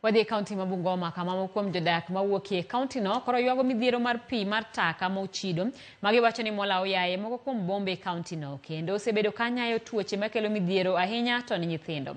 Wadhi e kaunti ma Bungoma kama moko kuom jodak mawuok e kauntino koro ywago midhiero mar pi mar taka mochido ma giwacho ni mol aoyaye moko kuom bombe e kauntino kendo osebedo ka nyayo tuoche makelo midhiero ahinya to ni nyithindo.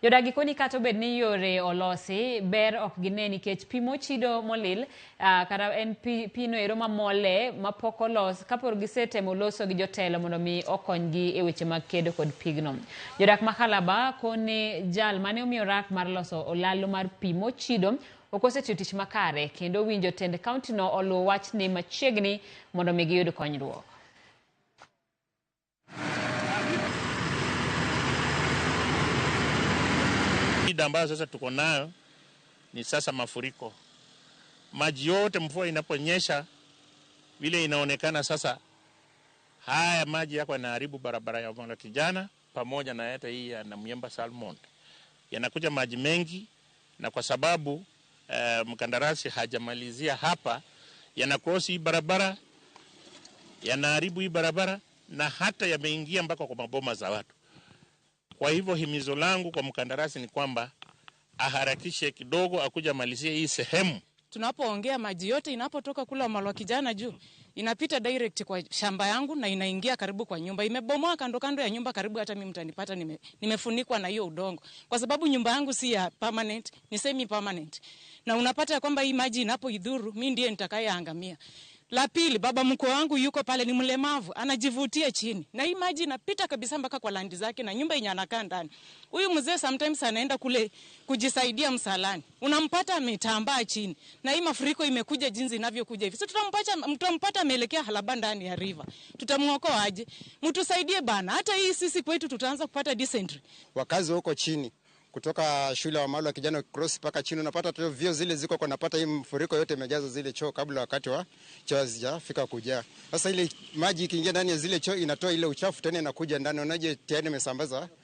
Jodak gikoni kata obed ni yore olosi, ber ok gine nikech pi mochido molil kata en pino ero mamole mapok olos kapok gisetemo loso gi jotelo mondo mi okonygi e weche mag kedo kod pigno. Jodak ma Khalaba koni jal mane omiyo rak mar loso olalo mar pi mochido ok osetiyo tich makare kendo winjo tend kauntino oluw wachni machiegni mondo mi giyud konyruok. Shida ambayo sasa tuko nayo ni sasa mafuriko. Maji yote mvua inaponyesha vile inaonekana sasa, haya maji yako yanaharibu barabara ya Mwana Kijana pamoja na hata hii ya Namuyemba Salmon. Yanakuja maji mengi, na kwa sababu mkandarasi hajamalizia hapa, yanacross hii barabara, yanaharibu hii barabara na hata yameingia mpaka kwa maboma za watu. Kwa hivyo himizo langu kwa mkandarasi ni kwamba aharakishe kidogo akuja amalizie hii sehemu. Tunapoongea maji yote inapotoka kula Malwa Kijana juu inapita direct kwa shamba yangu na inaingia karibu kwa nyumba. Imebomoa kando kando ya nyumba karibu, hata mimi mtanipata nimefunikwa na hiyo udongo. Kwa sababu nyumba yangu si ya permanent, ni semi permanent. Na unapata kwamba hii maji inapoidhuru, mimi ndiye nitakayeangamia. La pili, baba mkwe wangu yuko pale ni mlemavu, anajivutia chini. Na hii maji inapita kabisa mpaka kwa landi zake na nyumba yenye anakaa ndani. Huyu mzee sometimes anaenda kule kujisaidia msalani. Unampata ametambaa chini. Na hii mafuriko imekuja jinsi inavyokuja hivi. So tutampata ameelekea Halaba ndani ya river. Tutamuokoa aje? Mtusaidie bana. Hata hii sisi kwetu tutaanza kupata dysentery. Wakazi huko chini kutoka shule ya Malwa Kijana cross mpaka chini unapata tu vio zile ziko kwa, napata hii mfuriko yote imejaza zile choo kabla wakati wa choo hazijafika kujaa. Sasa ile maji ikiingia ndani ya zile choo inatoa ile uchafu tena inakuja ndani, unaje tayari imesambaza.